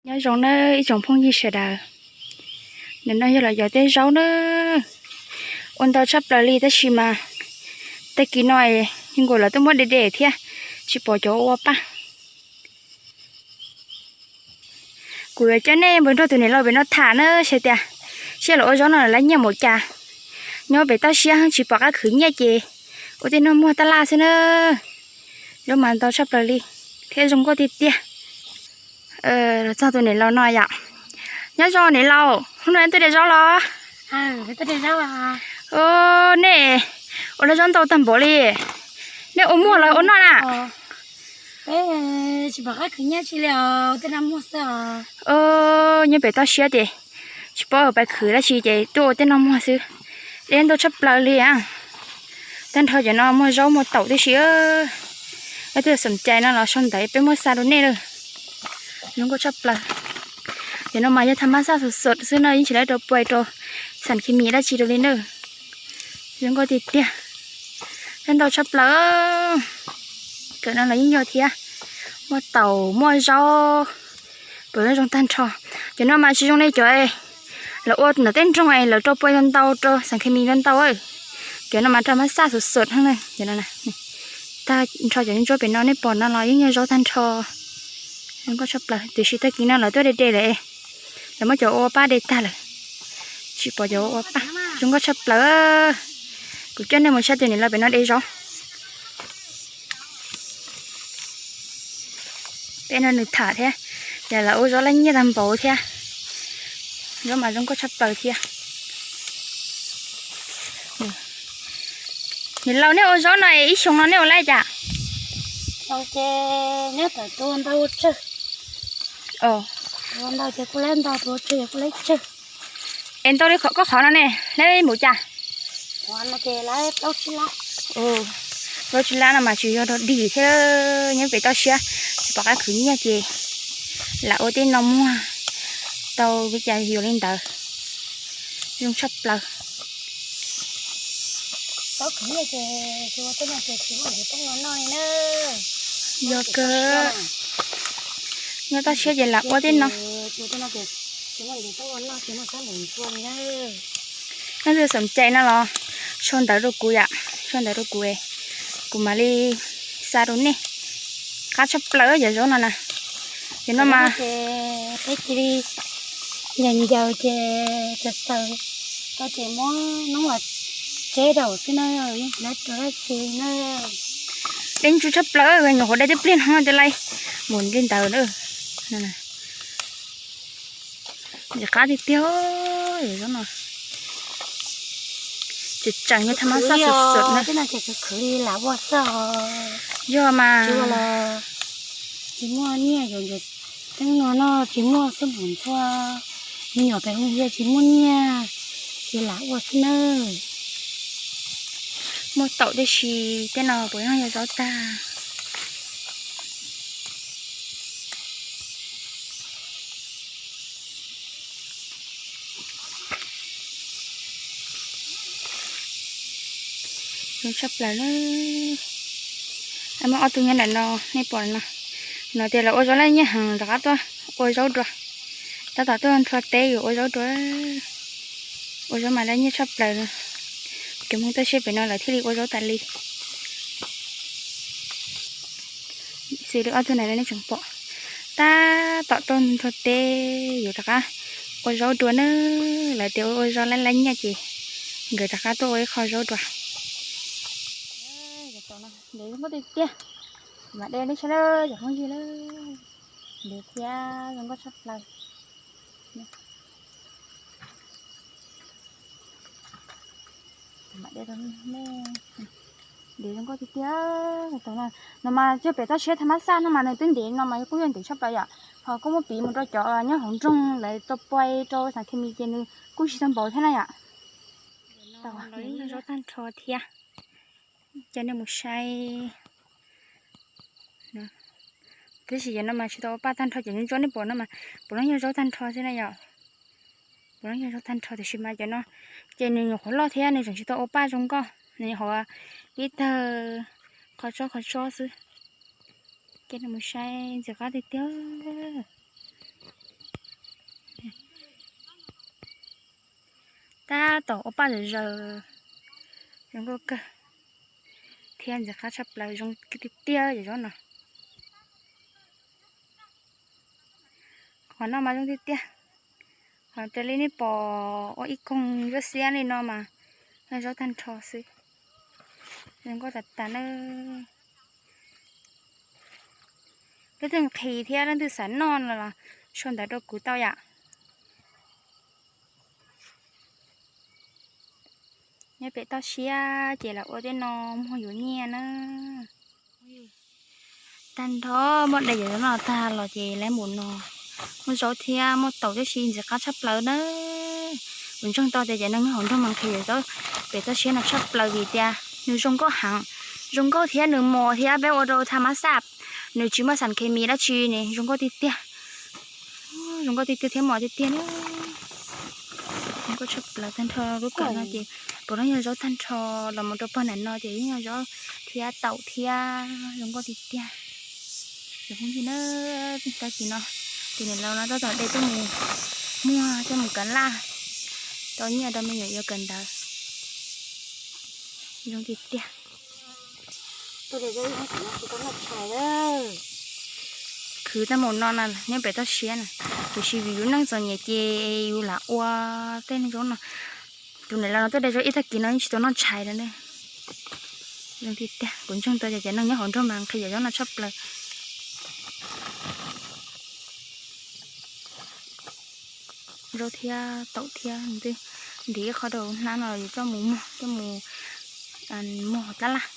Nyob zoo nawb ib tsoom phooj ywg sawv daws, nim no yog los yog tej zaub na, ua ntau tshaj plaws li tab sis mas tag kis no es nkaus los twb muab de de thiab, tsis pom cov ua paj. Kuv yuav coj nej mus nrog tus niam laus pem no tham na, saib tias siab los ua zaub no lawv nyiaj npaum cas. Nyob pem toj siab tsis pom qab khwv nyiaj ces ua tej noj muag tab laj xwb na. Zaub mas ntau tshaj plaws li thiab zoo nkauj tiag tiag. Los txog tus niam laus no yom. Nyob zoo niam laus, hnub no tuaj de zaub los? Nej ua zaub ntau tag npaum li, nej ua muag los ua noj na? Nyob pem toj siab ces tsis paub pais khwv dab tsi ces tuaj ua tej noj muag xwb. De ntau tshaj plaws li. Tag nrho cov no muag zaub muag taum tib si. Leej twg xom cai no los sau ntawv peb muab xa rau nej lawm. Zoo nkauj tshaj plaws. Cov no mas yog thaj mab xaj xus xom xwb no, yeej tsis lawv rau puas rau xam khi mis dab tsi rau li na. Zoo nkauj tiag tiag. De ntau tshaj plaws. Cov no los yeej yog thiab, muaj taum muaj zaub, puas zoo tag nrho. Cov no mas tsis zoo li cov lawv ua ntawm tej nroog es lawv rau puas ntau ntau rau xam khi mis ntau ntau. Cov no mas thaj mab xaj xus xom na. Tag nrho cov ntsuab pem no nej pom no los yeej yog zaub tag nrho. Zoo nkauj tshaj plaws, tiam sis tag kis no lawv tuaj de de lawm, lawv muab cov ua paj de tag lawm, tsis pom cov ua paj. Zoo nkauj tshaj plaws. Kuv coj nej mus saib tus niam laus pem no de zaub. Peb no nws tham thiab, ces lawv ua zaub laj nyiaj tag npaum thiab. Zaub mas zoo nkauj tshaj plaws thiab. Niam laus, nej ua zaub no es ib xyoo no nej ua lab cas? Es ntau li koj qhov no ne, lab npaum cas? Plaub tsib lab no mas tsis yog dog dig thiab, nyob pem toj siab tsis pom qab khwv nyiaj ces lam ua tej no muag tau li cas yuav li ntawd. Zoo tshaj plaws. Yog kawg, nyob toj siab ces lam ua tej no. Leej twg xom cai no los sau ntawv rau kuv yom, sau ntawv rau kuv, kuv mam li xa rau nej. Qab tshaj plaws cov zaub no na. Cov no mas peb cia li ncaws ncaws ces txawm txawm tau ces muab noob los tseb rau xwb na, yeej tsis lawv rau dab tsi na. Dej ntsuab tshaj plaws, nyuam qhuav de tib pliag no ces lawv mus li ntawd na. Ntxim qab tiag tiag, zaub no tseem tseem yog thaj mab xaj xus xom na. Yog mas. Tsis muaj nyiaj, teeb no noj tsis muaj xwb npaum ntxhua, me nyuam pem hoo yog tsis muaj nyiaj ces lam ua xwb nawb. Muaj taum tib si, tej no puas yog yog zaub tag? Zoo tshaj plaws li. Muaj ob tug nyob ntawm no, nej pom no. No tias lawv ua zaub laj nyiaj heev, rov qab tuaj ua zaub dua. Tab tom tuaj nrho teb yuav ua zaub dua. Ua zaub mas laj nyiaj tshaj plaws. Cov Hmoob toj siab pem no lawv thiaj li ua zaub tas li. Xws li ob tug na nej tseem pom, tab tom tuaj nrho teb yuav rov qab ua zaub dua na. Lawv tias ua zaub laj laj nyiaj ces nkawd rov qab tuaj ua ib qho zaub dua. Ntev nkauj tiag tiag, mam de nej saib cov phooj ywg na. Ntev thiab zoo nkauj tshaj plaws. Ntev zoo nkauj tiag tiag. No mas yog pem toj siab thaj mab xaj no mas nws twb ntev no mas kuj yog ntev tshaj plaws yom. Ho kuj muab piv mus rau cov nyob hauv nroog lawv rau pua rau xam khi mis ces nws kuj tsis tau npaum thiab na yom. Zaub tag nrho thiab. Coj nej mus saib. Tab sis cov no mas tsis tau ua paj tag nrho, cov ntsuab nej pom no mas puav leej yog zaub tag nrho xwb na yom. Puav leej yog zaub tag nrho tiam sis mas cov no ces nws nyuam qhuav loj thiab nws tseem tsis tau ua paj zoo nkauj, nws nyuam qhuav ib tawg qhov tsob qhov tsob xwb. Coj nej mus saib ntxim qab tiag tiag. Tab tom ua paj zawm zaws, zoo nkauj kawg thiab ntxim qab tshaj plaws, zoo tiag tiag yam zaub no. Qhov no mas zoo tiag tiag, qhov raws li nej pom ua ib koog zab xiab li no mas yog zaub tag nrho xwb. Zoo nkauj tas tas na. Leej twg nqhis thiab leej twg xav noj no los sau ntawv rau kuv tau yom. Nyob pem toj siab ces los ua tej no muag yuav nyiaj na. Tag nrho muab de cov zaub no tag los ces lawv mus no, muaj zaub thiab muaj taum tib si ntxim qab tshaj plaws na. Kuv ntseeg tau tias cov neeg nyob hauv nroog mas nqhis zaub pem toj siab no tshaj plaws vim tias nws zoo nkauj heev, zoo nkauj thiab nws mos thiab peb ua rau tha mab xaj, nws tsis muaj xas khes mis dab tsi ne, zoo nkauj tiag tiag. Zoo nkauj tiag tiag thiab mos tiag tiag na. Zoo nkauj tshaj plaws tag nrho lub kawm no ces puav leej yog zaub tag nrho, los mus rau pog nram no ces yeej yog zaub thiab taum thiab zoo nkauj tiag tiag. Cov phooj ywg na, tag kis no tus niam laus no tab tom de coj mus muag coj mus kav laj tau nyiaj rau me nyuam yaus kawm ntawv. Zoo tiag tiag. Khwv tau mus no na nyob pem toj siab na, tiam sis vim yus neej txom nyem ces yus lam ua tej zaub no. Tus niam laus no tuaj de zaub ib tag kis no yeej tsis tau noj tshais li ne. Zoo tiag tiag, kuv ntseeg tau cov neeg nyob hauv nroog mas nqhis cov zaub no tshaj plaws. Zaub thiab taum thiab twb ntim ib qho rau hnab no yus coj mus muag, coj mus muag tab laj.